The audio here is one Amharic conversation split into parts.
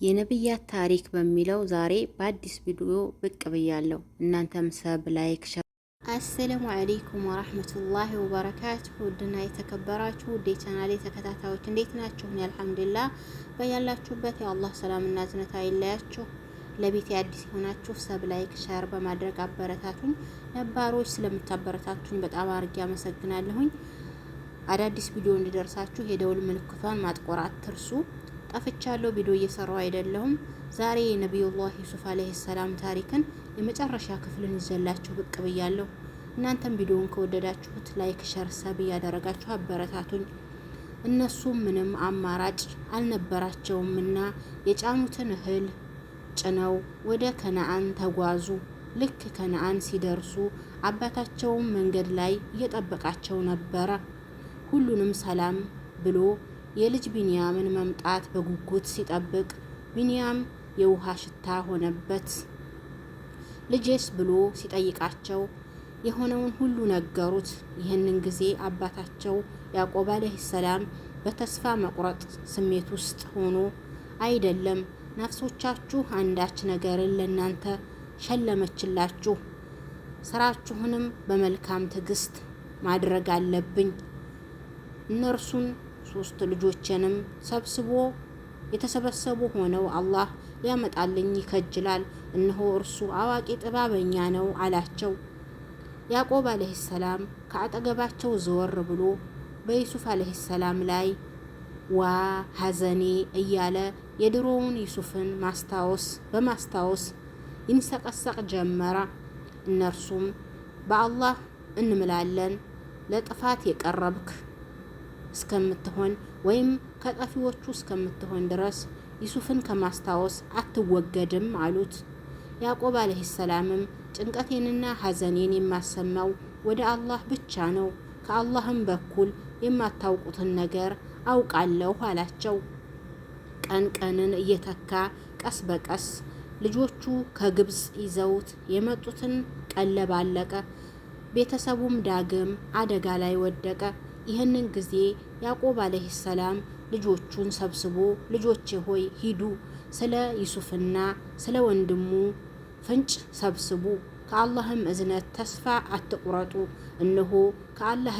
የነብያት ታሪክ በሚለው ዛሬ በአዲስ ቪዲዮ ብቅ ብያለሁ። እናንተም sub፣ like። السلام عليكم ورحمة الله وبركاته። ውድና የተከበራችሁ ውድ የቻናሌ ተከታታዮች እንዴት ናችሁ? እኔ الحمد لله። በያላችሁበት የአላህ ሰላምና እዝነት አይለያችሁ። ለቤቴ አዲስ የሆናችሁ sub፣ like፣ share በማድረግ አበረታቱኝ። ነባሮች ስለምታበረታቱኝ በጣም አድርጌ አመሰግናለሁኝ። አዳዲስ ቪዲዮ እንዲደርሳችሁ የደውል ምልክቷን ማጥቆር አትርሱ። ጠፍቻለሁ፣ ቪዲዮ እየሰራሁ አይደለሁም። ዛሬ የነቢዩላህ ዩሱፍ عليه السلام ታሪክን የመጨረሻ ክፍልን ይዘላችሁ ብቅ ብያለሁ። እናንተም ቪዲዮውን ከወደዳችሁት like፣ share፣ sub እያደረጋችሁ አበረታቱኝ። እነሱም ምንም አማራጭ አልነበራቸውምና የጫኑትን እህል ጭነው ወደ ከነአን ተጓዙ። ልክ ከነአን ሲደርሱ አባታቸውም መንገድ ላይ እየጠበቃቸው ነበረ። ሁሉንም ሰላም ብሎ የልጅ ቢንያምን መምጣት በጉጉት ሲጠብቅ ቢንያም የውሃ ሽታ ሆነበት። ልጄስ ብሎ ሲጠይቃቸው የሆነውን ሁሉ ነገሩት። ይህንን ጊዜ አባታቸው ያዕቆብ ዓለይሂ ሰላም በተስፋ መቁረጥ ስሜት ውስጥ ሆኖ አይደለም፣ ነፍሶቻችሁ አንዳች ነገርን ለእናንተ ሸለመችላችሁ፣ ስራችሁንም በመልካም ትዕግስት ማድረግ አለብኝ። እነርሱን ሶስት ልጆችንም ሰብስቦ የተሰበሰቡ ሆነው አላህ ሊያመጣልኝ ይከጅላል፣ እነሆ እርሱ አዋቂ ጥበበኛ ነው አላቸው። ያዕቆብ ዓለይሂ ሰላም ከአጠገባቸው ዘወር ብሎ በዩሱፍ ዓለይሂ ሰላም ላይ ዋ ሐዘኔ እያለ የድሮውን ዩሱፍን ማስታወስ በማስታወስ ይንሰቀሰቅ ጀመረ። እነርሱም በአላህ እንምላለን ለጥፋት የቀረብክ እስከምትሆን ወይም ከጠፊዎቹ እስከምትሆን ድረስ ዩሱፍን ከማስታወስ አትወገድም አሉት። ያዕቆብ ዓለይሂ ሰላምም ጭንቀቴንና ሐዘኔን የማሰማው ወደ አላህ ብቻ ነው፣ ከአላህም በኩል የማታውቁትን ነገር አውቃለሁ አላቸው። ቀን ቀንን እየተካ ቀስ በቀስ ልጆቹ ከግብፅ ይዘውት የመጡትን ቀለብ አለቀ። ቤተሰቡም ዳግም አደጋ ላይ ወደቀ። ይህንን ጊዜ ያዕቆብ ዓለይሂ ሰላም ልጆቹን ሰብስቦ ልጆቼ ሆይ ሂዱ፣ ስለ ዩሱፍና ስለ ወንድሙ ፍንጭ ሰብስቡ፣ ከአላህም እዝነት ተስፋ አትቁረጡ። እነሆ ከአላህ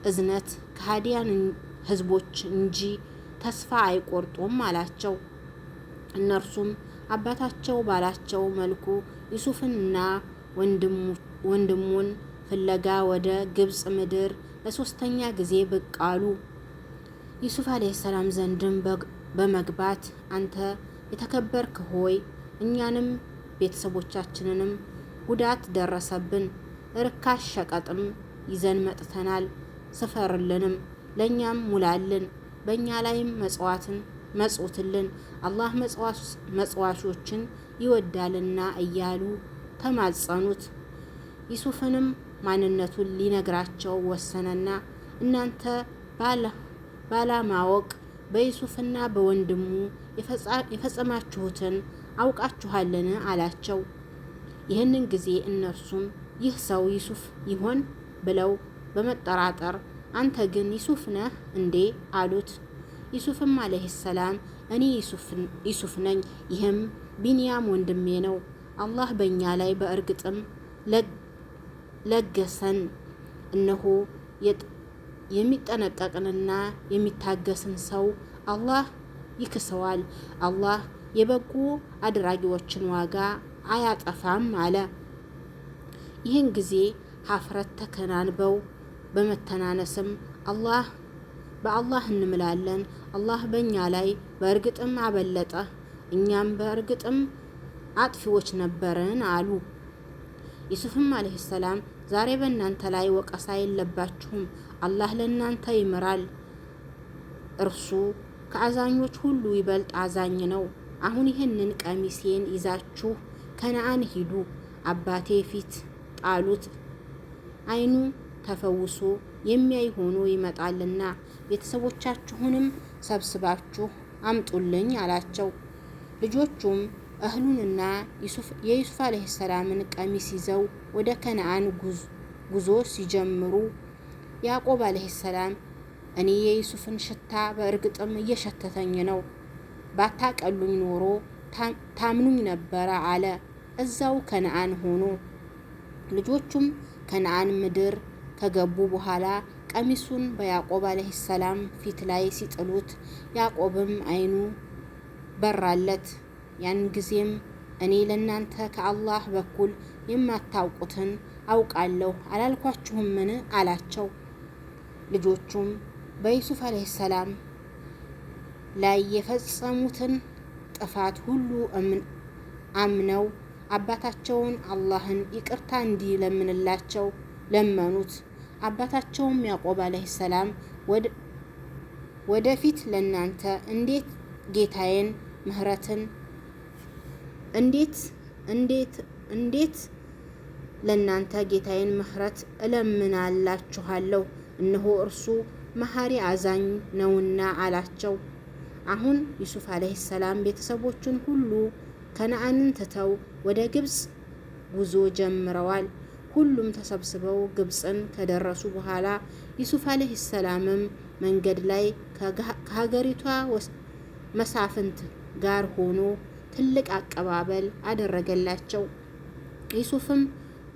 እዝነት ከሃዲያን ህዝቦች እንጂ ተስፋ አይቆርጡም አላቸው። እነርሱም አባታቸው ባላቸው መልኩ ዩሱፍንና ወንድሙን ፍለጋ ወደ ግብፅ ምድር ለሶስተኛ ጊዜ ብቅ አሉ። ዩሱፍ ዓለይሂ ሰላም ዘንድም በመግባት አንተ የተከበርክ ሆይ እኛንም ቤተሰቦቻችንንም ጉዳት ደረሰብን፣ ርካሽ ሸቀጥም ይዘን መጥተናል። ስፈርልንም፣ ለእኛም ሙላልን፣ በእኛ ላይም መጽዋትን መጽውትልን፣ አላህ መጽዋቾችን ይወዳልና እያሉ ተማጸኑት። ዩሱፍንም ማንነቱን ሊነግራቸው ወሰነና እናንተ ባለማወቅ በዩሱፍና በወንድሙ የፈጸማችሁትን አውቃችኋልን? አላቸው። ይህንን ጊዜ እነርሱም ይህ ሰው ዩሱፍ ይሆን ብለው በመጠራጠር አንተ ግን ዩሱፍ ነህ እንዴ? አሉት። ዩሱፍም ዓለይሂ ሰላም እኔ ዩሱፍ ነኝ፣ ይህም ቢንያም ወንድሜ ነው። አላህ በእኛ ላይ በእርግጥም ለገሰን። እነሆ የሚጠነቀቅንና የሚታገስን ሰው አላህ ይክሰዋል። አላህ የበጎ አድራጊዎችን ዋጋ አያጠፋም አለ። ይህን ጊዜ ሀፍረት ተከናንበው በመተናነስም አላህ በአላህ እንምላለን፣ አላህ በእኛ ላይ በእርግጥም አበለጠ፣ እኛም በእርግጥም አጥፊዎች ነበርን አሉ። ዩሱፍም ዓለይሂ ሰላም ዛሬ በእናንተ ላይ ወቀሳ የለባችሁም፣ አላህ ለእናንተ ይምራል፣ እርሱ ከአዛኞች ሁሉ ይበልጥ አዛኝ ነው። አሁን ይህንን ቀሚሴን ይዛችሁ ከነአን ሂዱ፣ አባቴ ፊት ጣሉት፣ አይኑ ተፈውሶ የሚያይ ሆኖ ይመጣልና ቤተሰቦቻችሁንም ሰብስባችሁ አምጡልኝ አላቸው። ልጆቹም እህሉንና የዩሱፍ ዓለይሂ ሰላምን ቀሚስ ይዘው ወደ ከነአን ጉዞ ሲጀምሩ ያዕቆብ ዓለይሂ ሰላም እኔ የዩሱፍን ሽታ በእርግጥም እየሸተተኝ ነው፣ ባታቀሉኝ ኖሮ ታምኑኝ ነበረ አለ። እዛው ከነአን ሆኖ ልጆቹም ከነአን ምድር ከገቡ በኋላ ቀሚሱን በያዕቆብ ዓለይሂ ሰላም ፊት ላይ ሲጥሉት ያዕቆብም አይኑ በራለት። ያን ጊዜም እኔ ለእናንተ ከአላህ በኩል የማታውቁትን አውቃለሁ አላልኳችሁምን? አላቸው። ልጆቹም በዩሱፍ ዓለይሂ ሰላም ላይ የፈጸሙትን ጥፋት ሁሉ አምነው አባታቸውን አላህን ይቅርታ እንዲለምንላቸው ለመኑት። አባታቸውም ያዕቆብ ዓለይሂ ሰላም ወደፊት ለእናንተ እንዴት ጌታዬን ምህረትን እንዴት እንዴት እንዴት ለእናንተ ጌታዬን ምህረት እለምናላችኋለሁ፣ እነሆ እርሱ መሐሪ አዛኝ ነውና አላቸው። አሁን ዩሱፍ ዓለይሂ ሰላም ቤተሰቦቹን ሁሉ ከነአንን ትተው ወደ ግብጽ ጉዞ ጀምረዋል። ሁሉም ተሰብስበው ግብጽን ከደረሱ በኋላ ዩሱፍ ዓለይሂ ሰላምም መንገድ ላይ ከሀገሪቷ መሳፍንት ጋር ሆኖ ትልቅ አቀባበል አደረገላቸው። ዩሱፍም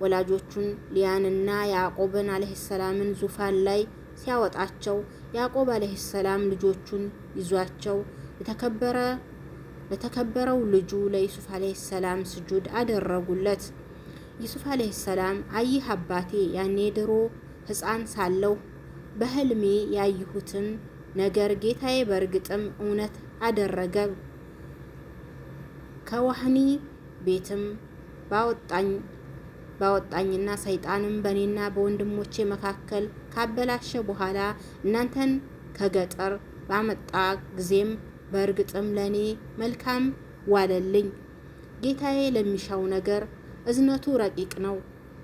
ወላጆቹን ሊያንና ያዕቆብን ዓለይሂ ሰላምን ዙፋን ላይ ሲያወጣቸው ያዕቆብ ዓለይሂ ሰላም ልጆቹን ይዟቸው ለተከበረው ልጁ ለዩሱፍ ዓለይሂ ሰላም ስጁድ አደረጉለት። ዩሱፍ ዓለይሂ ሰላም አይህ አባቴ፣ ያኔ ድሮ ሕፃን ሳለሁ በህልሜ ያየሁትን ነገር ጌታዬ በእርግጥም እውነት አደረገ። ከወህኒ ቤትም ባወጣኝና ሰይጣንም በእኔና በወንድሞቼ መካከል ካበላሸ በኋላ እናንተን ከገጠር ባመጣ ጊዜም በእርግጥም ለእኔ መልካም ዋለልኝ። ጌታዬ ለሚሻው ነገር እዝነቱ ረቂቅ ነው፣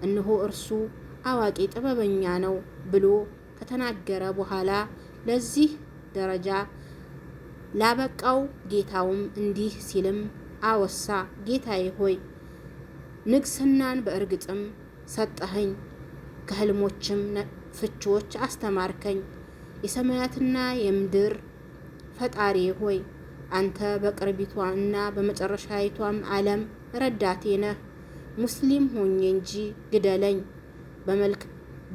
እነሆ እርሱ አዋቂ ጥበበኛ ነው ብሎ ከተናገረ በኋላ ለዚህ ደረጃ ላበቃው ጌታውም እንዲህ ሲልም አወሳ። ጌታዬ ሆይ፣ ንግስናን በእርግጥም ሰጠኸኝ፣ ከህልሞችም ፍቺዎች አስተማርከኝ። የሰማያትና የምድር ፈጣሪ ሆይ፣ አንተ በቅርቢቷ እና በመጨረሻይቷም ዓለም ረዳቴ ነህ። ሙስሊም ሆኜ እንጂ ግደለኝ፣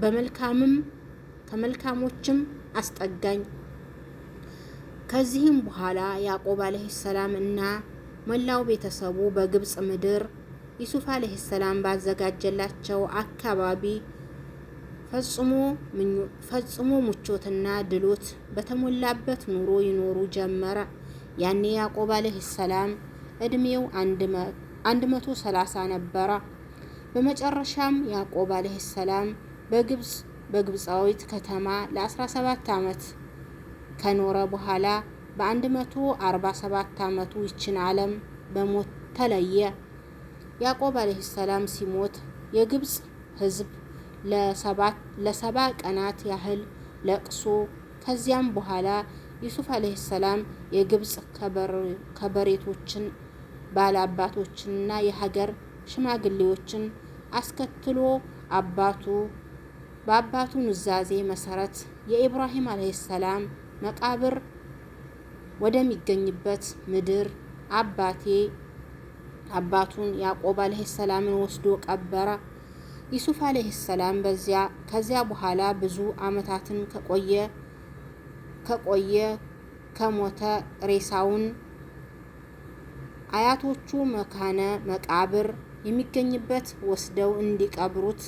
በመልካምም ከመልካሞችም አስጠጋኝ። ከዚህም በኋላ ያዕቆብ ዓለይሂ ሰላም እና መላው ቤተሰቡ በግብጽ ምድር ዩሱፍ ዓለይሂ ሰላም ባዘጋጀላቸው አካባቢ ፈጽሞ ምቾትና ድሎት በተሞላበት ኑሮ ይኖሩ ጀመረ። ያኔ ያዕቆብ ዓለይሂ ሰላም እድሜው 130 ነበረ። በመጨረሻም ያዕቆብ ዓለይሂ ሰላም በግብጻዊት ከተማ ለ17 ዓመት ከኖረ በኋላ በ147 ዓመቱ ይችን ዓለም በሞት ተለየ። ያዕቆብ ዓለይሂ ሰላም ሲሞት የግብጽ ሕዝብ ለ70 ቀናት ያህል ለቅሶ፣ ከዚያም በኋላ ዩሱፍ ዓለይሂ ሰላም የግብጽ ከበሬቶችን፣ ባላባቶችንና የሀገር ሽማግሌዎችን አስከትሎ በአባቱ ኑዛዜ መሰረት የኢብራሂም ዓለይሂ ሰላም መቃብር ወደሚገኝበት ምድር አባቱን ያዕቆብ ዓለይሂ ሰላምን ወስዶ ቀበረ። ዩሱፍ ዓለይሂ ሰላም ከዚያ በኋላ ብዙ ዓመታትን ከቆየ ከሞተ ሬሳውን አያቶቹ መካነ መቃብር የሚገኝበት ወስደው እንዲቀብሩት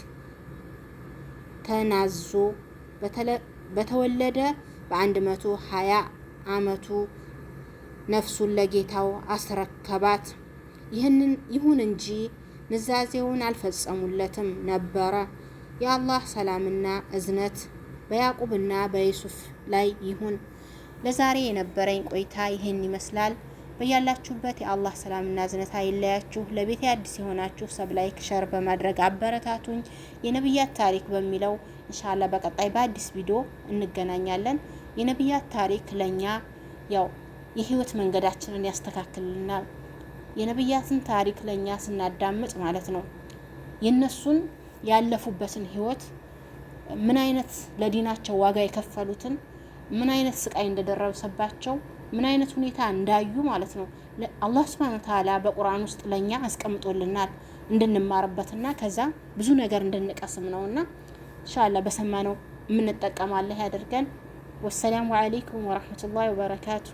ተናዞ በተወለደ በ120 ዓመቱ ነፍሱን ለጌታው አስረከባት። ይሁን እንጂ ኑዛዜውን አልፈጸሙለትም ነበረ። የአላህ ሰላምና እዝነት በያዕቆብና በዩሱፍ ላይ ይሁን። ለዛሬ የነበረኝ ቆይታ ይህን ይመስላል። በያላችሁበት የአላህ ሰላምና እዝነት አይለያችሁ። ለቤቴ አዲስ የሆናችሁ sub፣ like፣ share በማድረግ አበረታቱኝ። የነብያት ታሪክ በሚለው ኢንሻአላህ በቀጣይ በአዲስ ቪዲዮ እንገናኛለን። የነብያት ታሪክ ለኛ ያው የህይወት መንገዳችንን ያስተካክልልናል። የነብያትን ታሪክ ለኛ ስናዳምጥ ማለት ነው የነሱን ያለፉበትን ህይወት፣ ምን አይነት ለዲናቸው ዋጋ የከፈሉትን፣ ምን አይነት ስቃይ እንደደረሰባቸው ምን አይነት ሁኔታ እንዳዩ ማለት ነው። አላህ ሱብሓነሁ ወተዓላ በቁርአን ውስጥ ለእኛ አስቀምጦልናል እንድንማርበትና ከዛ ብዙ ነገር እንድንቀስም ነውና ኢንሻአላህ በሰማነው የምንጠቀማለህ ያደርገን። ወሰላሙ አለይኩም ወረህመቱላሂ ወበረካቱ።